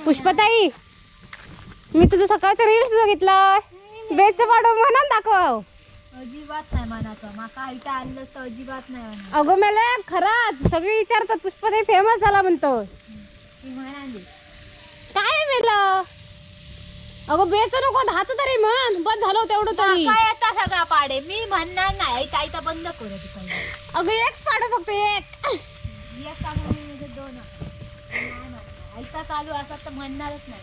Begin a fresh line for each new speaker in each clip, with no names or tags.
पुष्पताई मी तुझं सकाळचं रील्स बघितलं, बेच पाडो म्हणून दाखव.
अजिबात नाही मानाचं, माका इथं आणलं तर अजिबात नाही.
अगं मला खरंच सगळी विचारतात पुष्पताई फेमस झाला म्हणतो. काय मेलं? अगं बेच नको, दहाच तरी म्हण, बस झालं तेवढं तरी.
काय आता सगळा पाडे मी म्हणणार नाही, काय तर बंद करू.
अगं एक पाडो फक्त, एक
दोन ऐका चालू असं तर म्हणणारच नाही.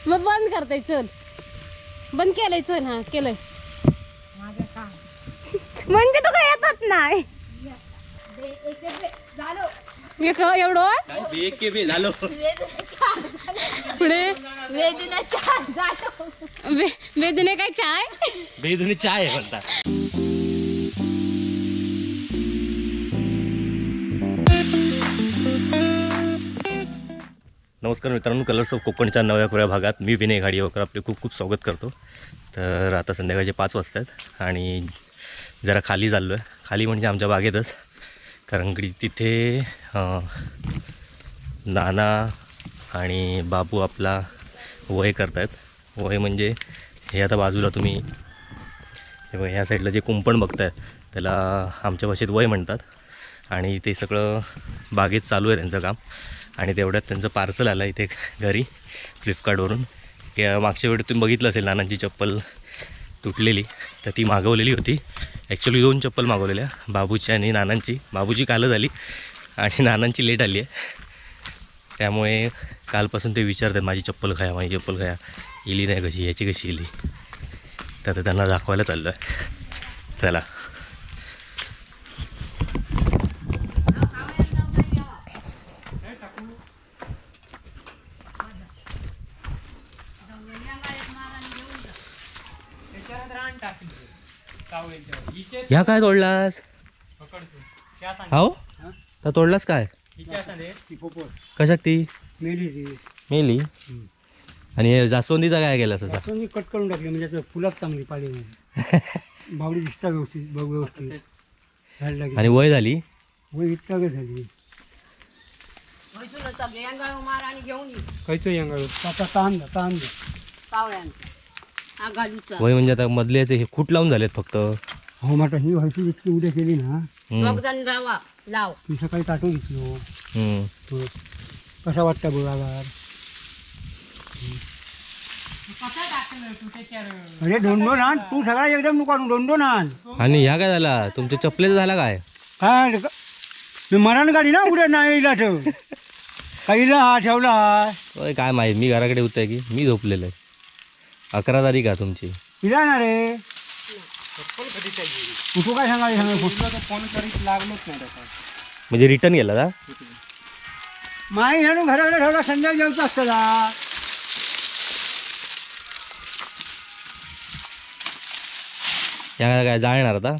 मग बंद करताय, चल बंद केलंय, चल. हा केलंय म्हणजे तू काय येतच नाही. एवढं पुढे वेदने काय चाय,
बेदुने चाय म्हणतात. नमस्कार मित्रांनो, कलर्स ऑफ कोकणच्या नव्या कोऱ्या भागात मी विनय घाडीवकर आपले खूप खूप स्वागत करतो. तर आता संध्याकाळचे 5 वाजतात आणि जरा खाली चाललो आहे. खाली म्हणजे आमच्या बागेतच, कारण की तिथे नाना आणि बाबू आपला वय करतायत. वय म्हणजे हे आता बाजूला तुम्ही हे बघा, ह्या साईडला जे कुंपण बघतायत त्याला आमच्या भाषेत वय म्हणतात. आणि ते सगळं बागेत चालू आहे त्यांचं काम. आणि तेवढ्यात त्यांचं पार्सल आलं इथे घरी फ्लिपकार्टवरून. त्या मागच्या वेळी तुम्ही बघितलं असेल नानांची चप्पल तुटलेली, तर ती मागवलेली होती. ॲक्च्युली 2 चप्पल मागवलेल्या, बाबूची आणि नानांची. बाबूची कालच आली आणि नानांची लेट आली आहे. त्यामुळे कालपासून ते विचारतात माझी चप्पल खाया, माझी चप्पल खाया, इली नाही कशी, याची कशी इली. तर आता त्यांना दाखवायला चाललं आहे. चला ह्या काय तोडलास? हो तर तोडलास काय? कशाक ती मेली? आणि जास्वंदीचा काय केला?
जास्वंदी कट करून टाकली, म्हणजे फुलात चांगली पाली नाही, बावडी दिसता व्यवस्थित, बघ व्यवस्थित.
आणि वय झाली,
वय इतका झाली.
वय म्हणजे आता मधले हे खूट लावून झालेत फक्त.
हो माटा ही व्हायची इतकी उद्या केली ना, मी सकाळी टाटू घेतलो. कसा वाटतं बघा. अरे दोन आण तू सगळा एकदम नको आणू, दोन आण.
आणि ह्या काय झाला तुमच्या चपलेचा झाला काय?
काय मी मरण गाडी ना उद्या नाही ठेव काहीला हा ठेवला
काय माहीत. मी घराकडे होतोय की मी झोपलेलं आहे. 11 तारीख आहे तुमची.
इला ना रे तू काय सांगा,
फोन करीत लागलोच नाही
म्हणजे रिटर्न गेला का?
माई आणून घराकडे ठेवला, संध्याकाळी जेवतो असताना.
या काय जाणार आता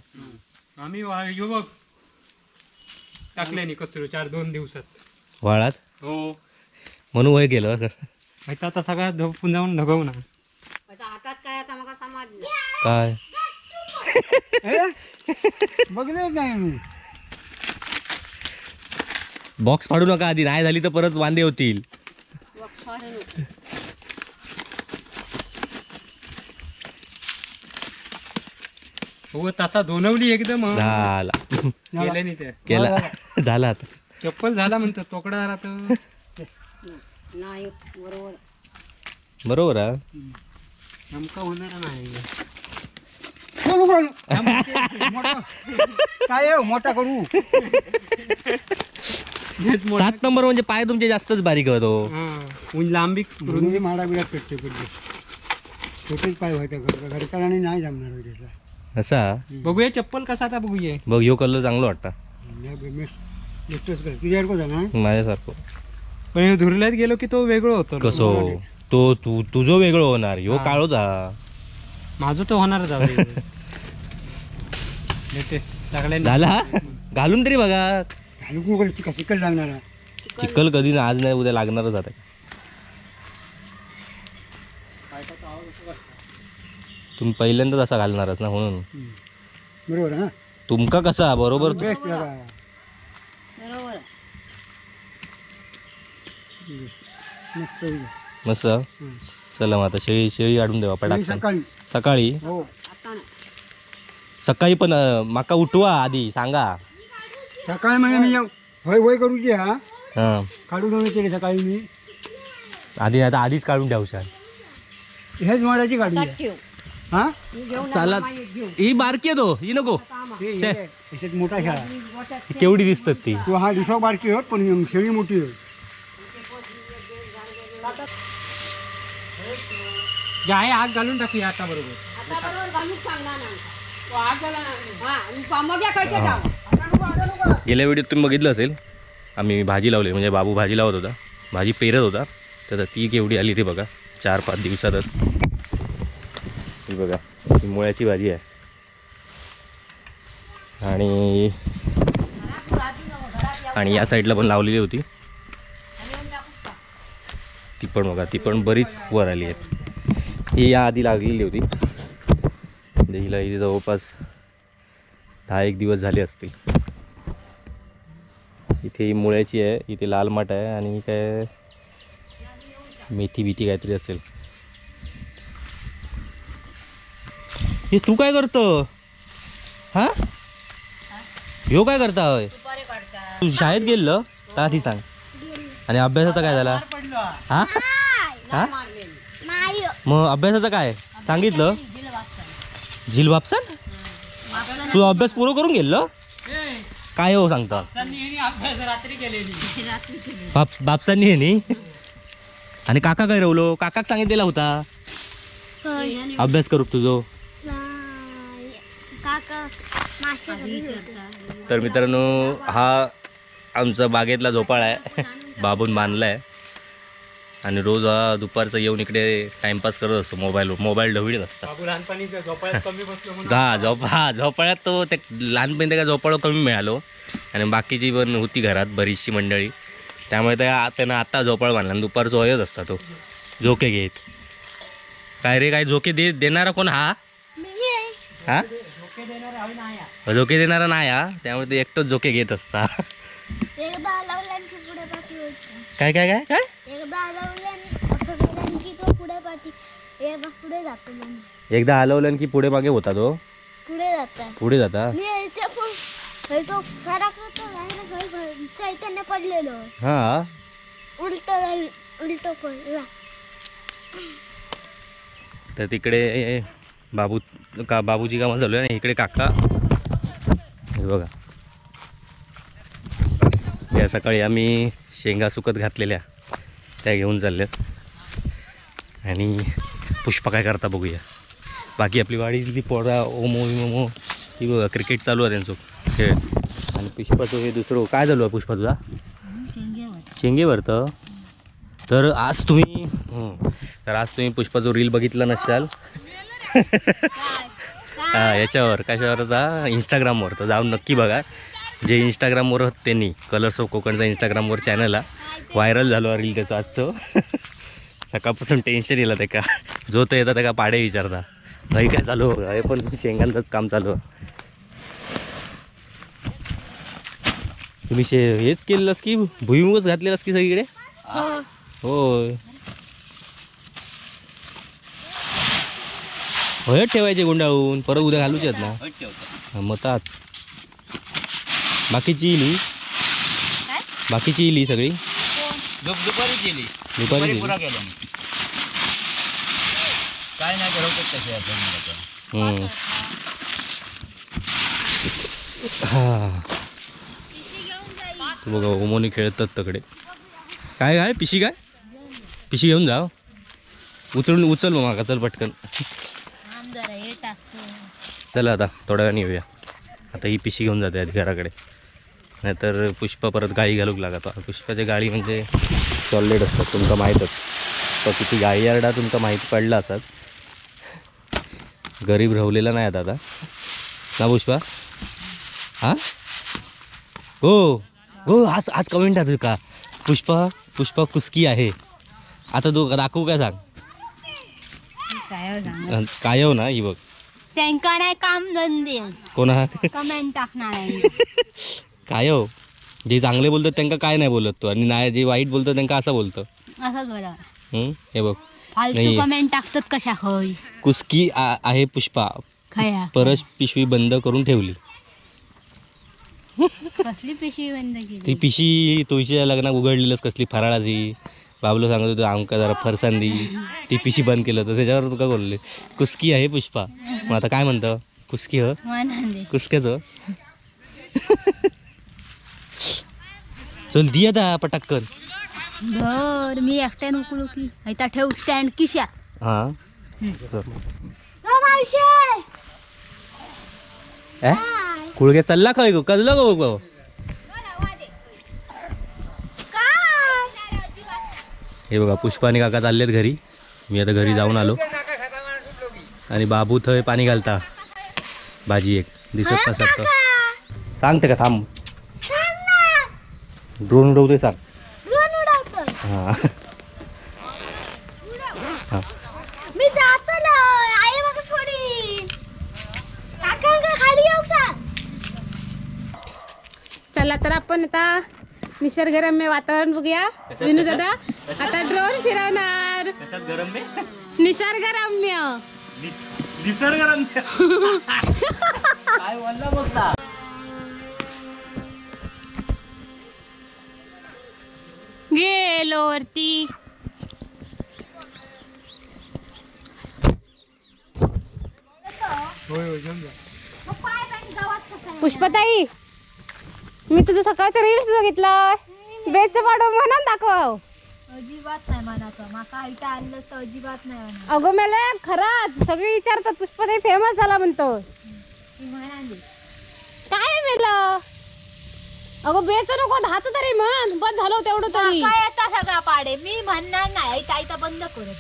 आम्ही युवक टाकले नाही कचरो 4-2 दिवसात
वाळात.
हो
म्हणून वय केलं
आता सगळा झोपून जाऊन ढगवू ना.
हातात काय आता मला समजलं
काय
बघले नाही मी.
बॉक्स फाडू नका आधी, नाही झाली तर परत वांदे होतील.
हो तसा दोनवली एकदम
झाला
केलं नाही ते
केला झाला आता
चप्पल झाला म्हणतो तोकडा राहतो
नाही. बरोबर
बरोबर आहे.
आमका होणार नाही.
काय मोठा करू
7 नंबर म्हणजे पाय तुमचे जास्तच बारीक होतो.
लांबी
माडा बिडा पेटते पडते छोटेच पाय व्हायचा घरकाराने नाही जमणार त्याचा.
असा
बघूया चप्पल कसा आता बघूया.
बघ ह्यो कलर चांगला वाटता
तुझ्यासारखं ना
माझ्यासारखं.
पण धुरल्यात गेलो की तो वेगळं होतो.
कसो तो तू तुझं वेगळं होणार, ह्यो काळोच हा.
माझं तो होणार
झाला घालून तरी बघा.
चिकल लागणार
चिकल कधी ना, आज नाही उद्या लागणारच आता. तुम्ही पहिल्यांदाच असा घालणारच ना म्हणून.
बरोबर ना
तुमका कसा बरोबर
बरोबर.
मस्त.
मस्त. चला मग आता शेळी शेळी काढून देवा पटाक
सकाळी
सकाळी
हो.
सकाळी पण माका उठवा आधी सांगा.
सकाळी म्हणजे मी होय होय करूची. हा
हां
काढून ठेवले सकाळी मी
आधी, आता आधीच काढून ठेवशाल.
हेच माडाची काढू. हा
चला ही बारकी आहे तो, ही नको.
मोठा खेळा
केवढी दिसतात ती.
तू हा दिसो बारकी होत पण शेळी मोठी होत.
आहे आग घालून टाकूया आता बरोबर.
गेल्या व्हिडिओत तुम्ही बघितलं असेल आम्ही भाजी लावली, म्हणजे बाबू भाजी लावत होता, भाजी पेरत होता. तर ती केवढी आली ती बघा 4-5 दिवसातच. ही बघा ही मुळ्याची भाजी आहे. आणि आणि या साईडला पण लावलेली होती ती पण बघा, ती पण बरीच वर आली आहे. ही या आधी लागलेली होती, म्हणजे हिला इथे जवळपास 10-1 दिवस झाले असतील. इथे ही मुळ्याची आहे, इथे लाल माठ आहे आणि काय मेथी बिथी काहीतरी असेल. हे तू काय करतो? हा ह्यो काय करता? होय तू शाळेत गेलं तर आधी सांग. आणि अभ्यासाचा काय झाला? हा हा मग अभ्यासाचं काय सांगितलं? झील वापसान तू अभ्यास पुरो करून गेलं काय हो सांगता? बापसांनी नी. आणि काका काय रवलो? काकाक सांगितलेला होता अभ्यास करू तुझो. तर मित्रांनो हा आमचा बागेतला झोपाळा आहे, बाबून बांधलाय आणि रोज हा दुपारचा येऊन इकडे टाइमपास करत असतो, मोबाईल मोबाईल ढवळीत असतात. हा झोपा झोपाळ्यात तो ते लहानपणी त्या झोपाळो कमी मिळालो आणि बाकीची पण होती घरात बरीचशी मंडळी, त्यामुळे त्या त्यांना आता झोपाळ बांधला आणि दुपारचा होयच असता तो झोके घेत. काय रे काय झोके देणारा कोण? हा हा झोके देणारा नाही हा, त्यामुळे ते एकटोच झोके घेत असता. काय काय काय काय एकदा हलवलं की पुढे मागे होता तो, पुढे जाता. हा
उलट पडला.
तर तिकडे बाबू का बाबूजी कामा चालू आहे आणि इकडे काका. हे बघा त्या सकाळी आम्ही शेंगा सुकत घातलेल्या त्या घेऊन चालल्यात. आणि पुष्पा काय करता बघूया. बाकी आपली वाडीतली पोरा ओमो विमोमो ही बघा क्रिकेट चालू आहे त्यांचं खेळ. आणि पुष्पाचं हे दुसरं काय चालू आहे पुष्पा तुझा? शेंगे भरतं. तर आज तुम्ही पुष्पाचं रील बघितलं नसाल याच्यावर कशावर होता इंस्टाग्रामवर, तर जाऊन नक्की बघा. जे इंस्टाग्रामवर होत त्यांनी कलर्स ऑफ कोकणचा इंस्टाग्रामवर चॅनल हा व्हायरल झालो रील त्याचं आजचं. सकाळपासून टेन्शन येलं त्याका, जो तो येता त्याका पाडे विचारता नाही काय चालू हे पण शेंगांचंच काम चालू. तुम्ही हेच केलेलंस की भुईमुगच घातलेलास की सगळीकडे? होय हळद ठेवायचे गुंडाळून परत उद्या घालूच आहेत ना मग ताच. बाकीची इली, बाकीची इली सगळी
दुपारीच इली,
दुपारी
पुरा केलो काय नाही करत तसे.
हा बघा ओमोनी खेळतात तकडे. काय काय पिशी, काय पिशी घेऊन जा उचलून, उचल मग माका चल पटकन. चला आता थोड्या वेळाने येऊया. आता ही पिशी घेऊन जाते आधी घराकडे, नाहीतर पुष्पा परत गाळी घालूक लागत. पुष्पाच्या गाळी म्हणजे सॉलिड असतात तुमका माहीतच. तर किती गाळी यार्डा तुमका माहीत पडला असत. गरीब राहिलेला नाही आता ना पुष्पा. हां हो हो आज आज कमेंट आहे का पुष्पा, पुष्पा कुस्की आहे आता तो दाखवू काय सांग काय हो ना ही बघ
त्यांका नाही काम धंदे
कोणा
कमेंट टाकणार
काय हो जे चांगले बोलतात त्यांना काय नाही बोलत तो, आणि नाही जे वाईट बोलतो त्यांना असं बोलतो.
असंच बोला.
हे बघ
फालतू कमेंट टाकतात कशा. होय
कुस्की आहे पुष्पा, परस पिशवी बंद करून ठेवली.
कसली पिशवी बंद केली?
ती पिशी तुळशीच्या लग्नात उघडलेलंच कसली फराळाची. बाबलो सांगत होतो आमका जरा फरसान दी, ती पिशी बंद केलं होतं त्याच्यावर तुका बोलले कुस्की आहे पुष्पा. मग आता काय म्हणतं कुस्की ह कुस्क्याचं. चल दी आता पटाक्कन.
धर मी एकट्यानं उकळू की आता ठेव स्टँड किशा.
हा कुळगे चालला काय गो कजला गो गो. हे बघा पुष्पा आणि काका चाललेत घरी. मी आता घरी जाऊन आलो आणि बाबू थंय पाणी घालता भाजी एक दिसत नसत. सांगते का थांब, ड्रोन उडवते सांग. हा
मी जातो ना आई मग सोडी काका खाली येऊ सांग.
चला तर आपण आता निसर्गरम्य वातावरण बघूया. विनू दादा आता ड्रोन फिरवणार. निसर्गरम्य
निसर्गरम्य काय बोलला बघता.
गेलो वरती. पुष्पाताई मी तुझं सकाळचं रील्स बघितलं, बेच पाडो म्हणून दाखव.
अजिबात नाही मनाचं, माका इथं आणलं तर अजिबात नाही म्हणा.
अगं मला खरंच सगळे विचारतात पुष्पाताई फेमस झाला म्हणतो. काय मेलं? अगं बेच नको धाचू तरी म्हण, बस झालं तेवढं तरी.
काय आता सगळा पाडे मी म्हणणार नाही, ताईचा बंद करू.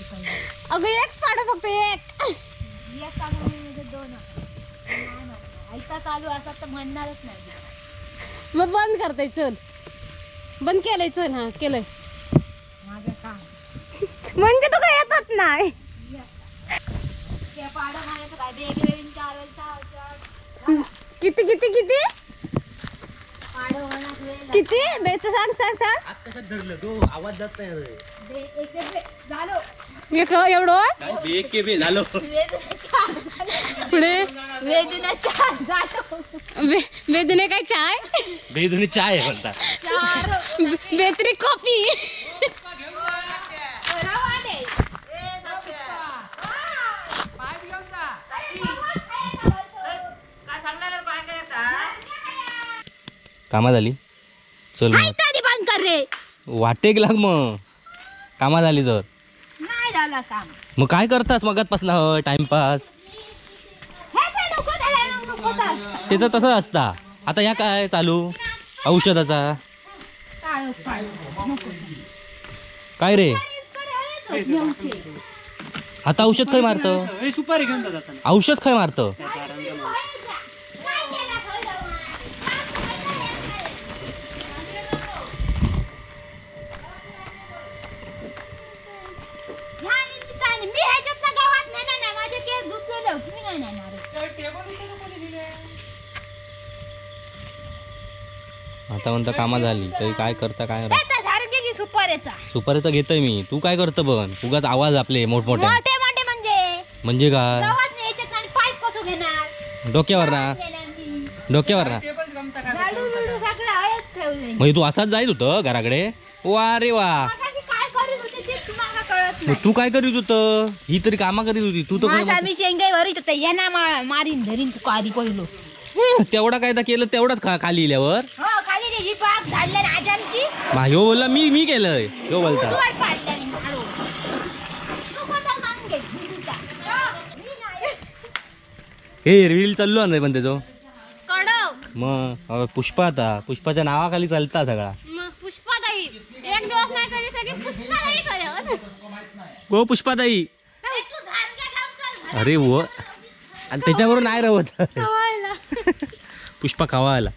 अगं एक पाडो फक्त एक.
एक दोन आयता चालू असा तर म्हणणारच नाही.
मग बंद करताय चल, बंद केलंय चल. हा केलंय
माझं काम
म्हणजे तू काय येतच नाही. किती किती किती किती बेच सांग सांग सांग.
आवाज जात नाही
एवढं पुढे बेदने काय चाय,
बेदने चाय म्हणतात,
बेतरी कॉफी.
कामा झाली चल वाटेक लाग मग. कामा झाली तर
नाही झालं काम
मग काय करतास मगातपासून टाइमपास? त्याचं तसंच असता. आता या काय चालू औषधाचा काय रे? आता औषध खय मारतं? औषध खय मारतं? आता म्हणता कामा झाली तरी काय करता काय? सुपारीचा घेतोय मी, तू काय करतो पण? उगाच आवाज आपले मोठमोठे म्हणजे काय डोक्यावर ना, डोक्यावर ना. म्हणजे तू असाच जायत होतं घराकडे? वा रे वा, तू काय करीत होत? ही तरी कामा करीत होती, तू तर
मारीन धरीन तुका आधी पहिलो.
तेवढा काय केलं तेवढाच खाली इल्यावर ह्यो बोलला मी मी केलंय, ह्यो बोलता. हे रील चाललो ना पण त्याचो मग पुष्पा आता पुष्पाच्या नावाखाली चालता सगळा.
पुष्पाताई एक दिवस नाही तरी सगळी पुष्पाताई
गो पुष्पाताई. अरे वो आणि त्याच्याबरोबर नाही रवत पुष्पा खावायला.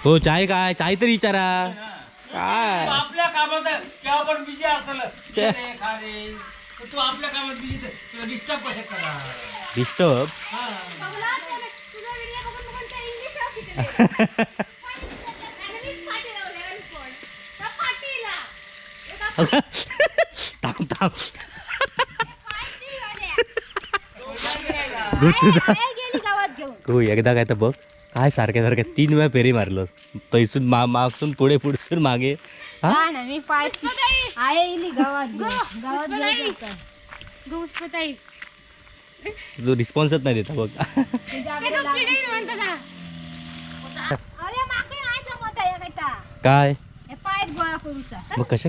हो चाय काय चाय तरी विचारा काय
आपल्या कामात तेव्हा पण बिझी असलं तू आपल्या कामात बिझी तुला डिस्टर्ब कसं करा?
डिस्टर्ब थांब थांब तुझा गो एकदा काय तर बघ काय सारख्या सारख्या 3 वेळा फेरी मारलं तैसून मागसून पुढे पुढसून मागे. हा
मी पाय आहे गावात गावात
तू रिस्पॉन्सच नाही देता बघ. काय मग कशा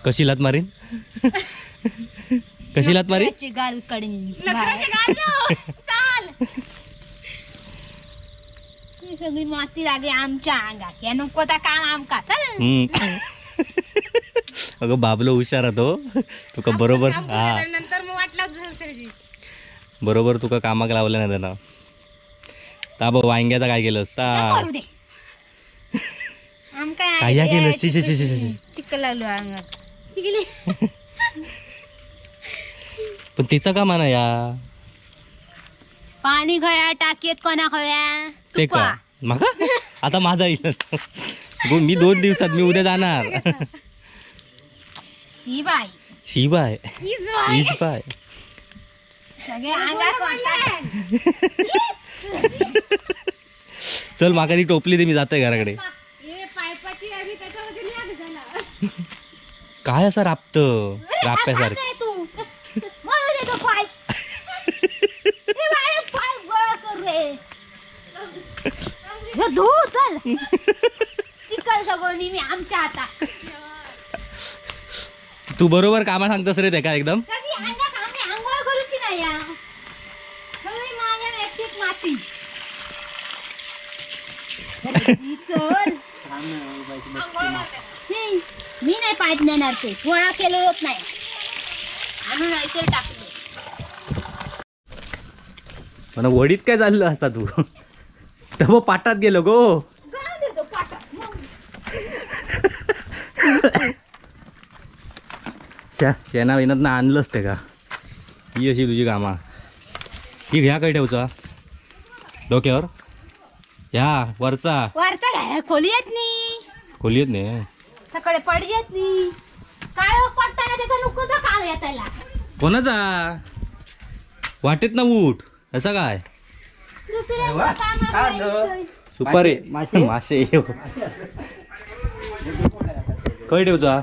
कशी लात मारीन कशी लात मारीन
सगळी माती लागली आमच्या अंगात या नको काम आमका.
अगं बाबलो हुशार तो तुका बरोबर. हा
नंतर मग वाटला
बरोबर तुका कामाक लावलं नाही त्यांना. ताबो वांग्याचा काय केलं काय केलं शी शी शी शी
चिकल लागलो अंगात.
पण तिचा का म्हणा या
पाणी खया टाकीत कोणा खया
ते का मग आता माझा येईल मी 2 दिवसात मी उद्या जाणार.
शिबाय
शिबाय बाय
सगळे अंगात.
चल माका ती टोपली दे मी जातोय घराकडे. काय असं राबत राप्यासारखं. तू बरोबर कामा सांगतस रे ते का एकदम.
मी नाही पाईप नेणार ते गोळा केलं होत नाही आणून टाकलं.
पण वडीत काय चाललं असता तू तर मग पाटात गेलो गो. शेणा विनात ना आणलंच ते का ही अशी तुझी कामा. ही ह्या काय ठेवचा डोक्यावर ह्या वरचा
वरचा खोली येत नाही
खोली येत नाही
सकाळी पड येत नाही काय पडताना त्याचा नको काम येताला
कोणाचा वाटेत ना उठ असं काय सुपारी मासे खय ठेवचा.